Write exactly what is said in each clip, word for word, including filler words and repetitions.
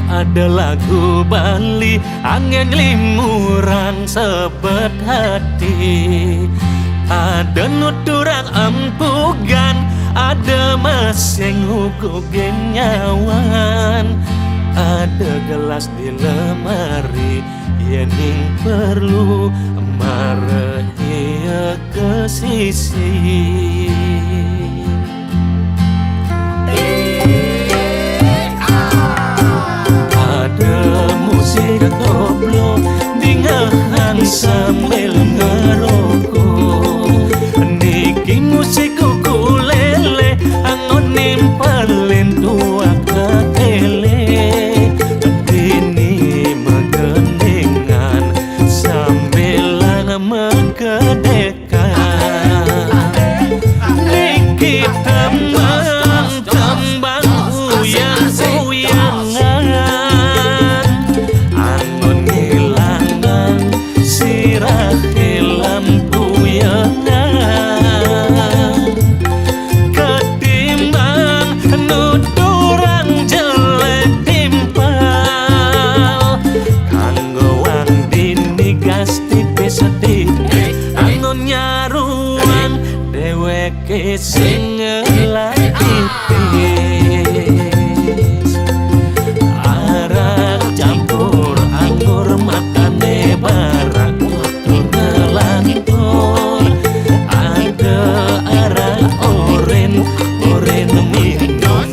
Ada lagu Bali, angin limuran sebet hati. Ada nuturang empugan, ada masing hugo genyawan. Ada gelas di lemari, yening perlu mareh ia ke sisi. Ada musik koplo, dingehan sambil ngerokok. Niki musik ukulele, anggon nimpalin tuak ketele. Dini megendingan sambilan mekedek. Niki tembang-tembang uyang-uyangan, anggon ngilangan sirah ilam puyangan. Ketimbang nuturang jelek timpal, kanggo wang dini gas tipis-tipis, anggon nyaruang deweke sing ngelah tipis. Arak campur anggur, matane barak tutur ngelantur. Ada arak oren, oren minum,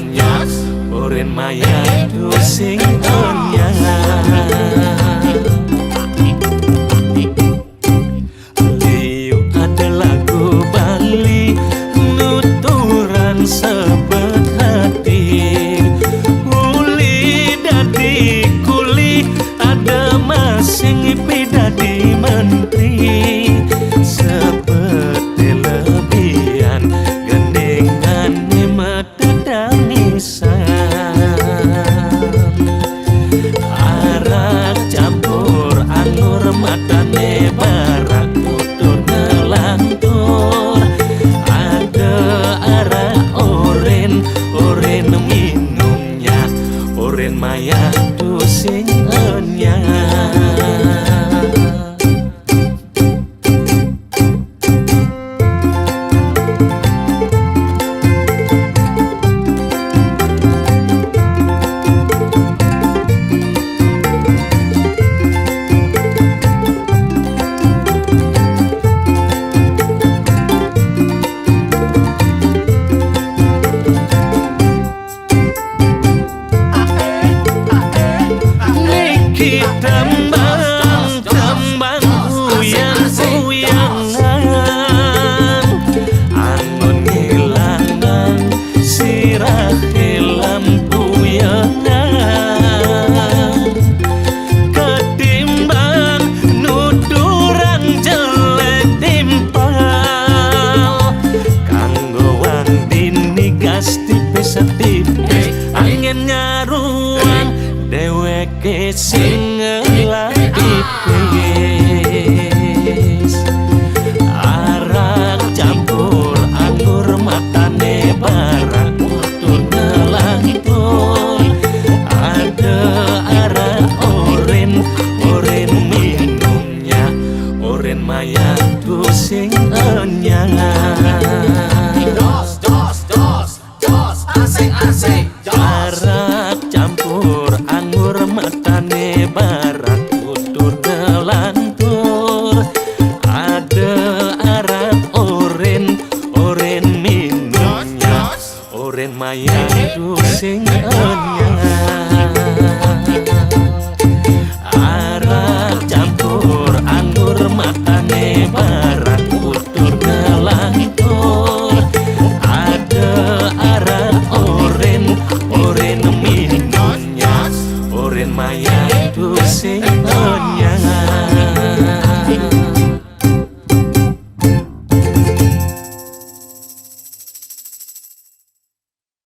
oren mayadu sing kenyang. Liu ada lagu Bali, nuturan sebet hati. Uli dadi kuli, ada masing pidadi menteri. Sebet lebihan, gendingan nimet tetangisan. Arak campur anggur, matane barak tutur ngelantur. Ada arak oren, oren minumnya, oren mayadu sing kenyang. Niki tembang-tembang uyang-uyangan, anggon ngilangan sirah ilam puyangan. Ketimbang nuturang jelek timpal, kanggo wang dini gas tipis-tipis, angin nyaruang deweke sing ngelah tipis. Arak campur anggur, matane barak tutur ngelantur. Ada arak oren, oren minumnya, oren mayadu sing kenyang. Jos, jos, jos, jos, asik, asik, jos. Arak campur anggur, matane barak tutur ngelantur. Ada arak oren, oren minumnya, oren mayadu sing kenyang. Arak campur anggur, matane barak